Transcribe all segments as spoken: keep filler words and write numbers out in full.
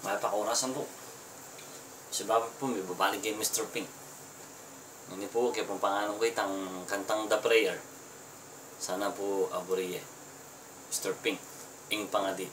Mayap a kaorasan pu. Sibapu pu, mibabalik king Mister Pink. Ini pu, kaya pung pangalan ku itang kantang The Prayer. Sana pu aburi ye. Mister Pink, Ing Pangadi.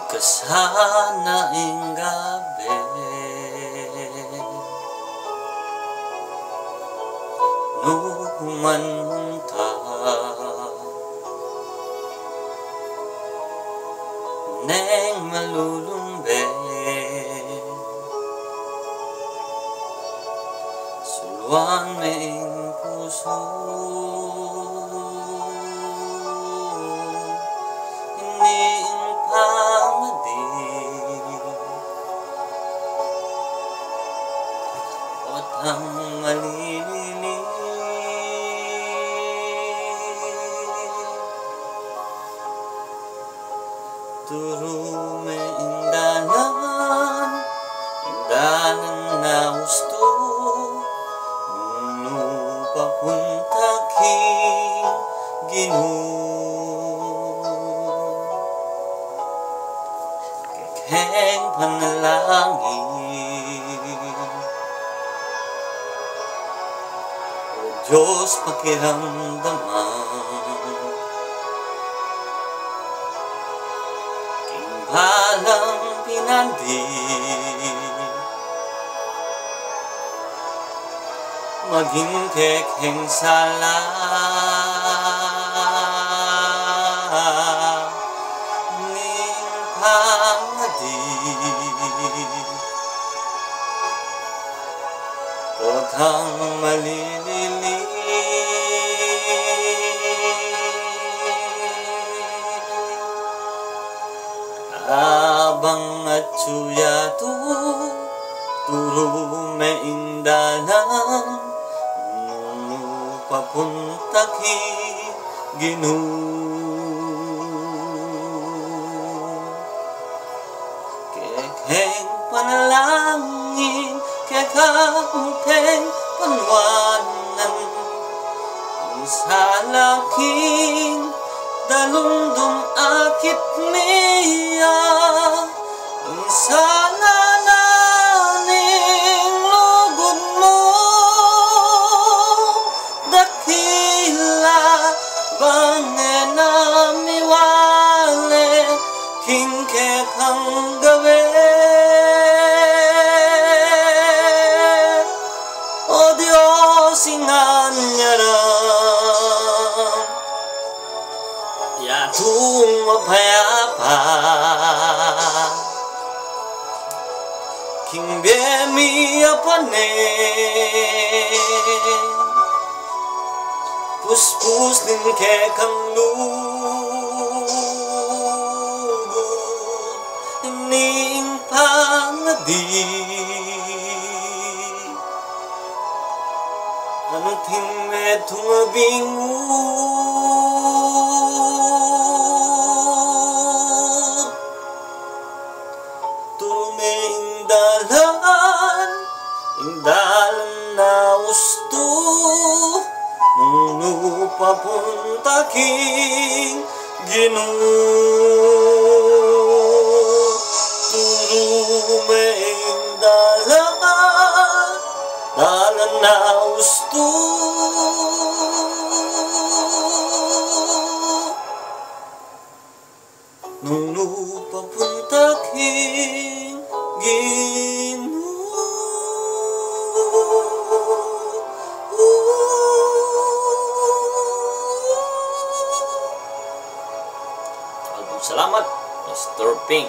Ika sana ing gabe nu man munta neng malulumbe, suluan me ing pusu. Ini ing pangadi o tang malilili. Turu me ing dalan, ing dalan a ustu, nung nu papunta king Ginu. Kekeng panalangin, O Dios, pakiramdaman king balang pinandi, maging kekeng sala ning pangadi o tang malilili. Abang atyu yatu, turu me ing dalan, nung nu papunta king Ginu. Kekeng panalangin, kekeng panuanan, ing sala king dalumdum akit mi ya, ing sala na ning lugud mu dakila, bang e na miwale king kekang gabe. O Dios, ing anyaran yatung mapayapa king bie mi a panen, puspus ning kekang lugud ning pangadi. Anting metung a bingu, turu me ing dalan, ing dalan a ustu, nung nu papunta king Ginu. Turu me ing dalan, dalan a ustu, nung nu papunta king Ginu. Maraming salamat, Mister Pink.